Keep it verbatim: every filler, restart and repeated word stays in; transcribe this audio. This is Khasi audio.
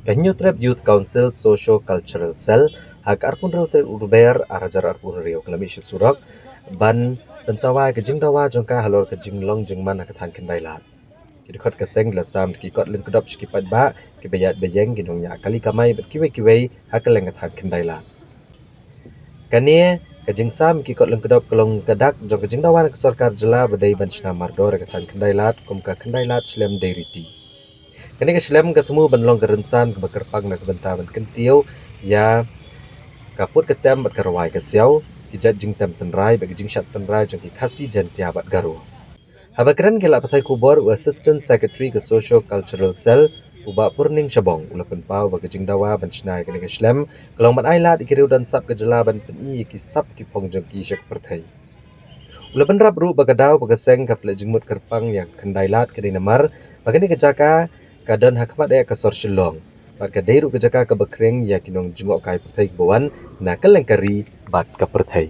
Ka Hynñiewtrep Youth Council Socio Cultural Cell ha ka arphew hynriew tarik u Rber ar hajar arphew hynriew ka la mih sha surok ban pynsawa ïa ka jingdawa jong ka halor ka jinglong jingman ha ka thaiñ Khyndailad. Ki dkhot ka seng ki la sam da ki kot lyngkdop sha ki paidbah, ki baïaid baïeng, ki nongñiah kali kamai bad kiwei kiwei ha kylleng ka thaiñ Khyndailad. Kane ka jingsam ki kot lyngkdop ka long ka dak jong ka jingdawa na ka sorkar jylla ba dei ban shna mardor ïa ka thaiñ Khyndailad kum ka Khyndailad Shlem Dairy Tea. Kane ka shlem ka thmu ban long ka rynsan kaba kyrpang na ka bynta ban kyntiew ïa ka put ka tem bad ka rwai ka siaw, ki jait jingtem tynrai bad ki jingshad tynrai jong ki Khasi, Jaiñtia bad Garo. Haba kren ki lad pathai khubor, u Assistant Secretary ka Socio Cultural Cell, u Bah Purning Shabong, u la pynpaw ba ka jingdawa ban shna ïa kane ka shlem ka long ban ai lad ïa ki riew don sap ka jylla ban pyni ïa ki sap ki phong jong ki sha ka pyrthei. U la bynrap ruh ba ka daw ba ka seng ka pynleit jingmut kyrpang ïa Khyndailad ka dei namar ba kane ka jaka ka don ha khmat eh ka sor Shillong bad ka dei ruh ka jaka kaba khring ïa ki nongjngohkai pyrthei kiba wan na kylleng ka ri bad ka pyrthei.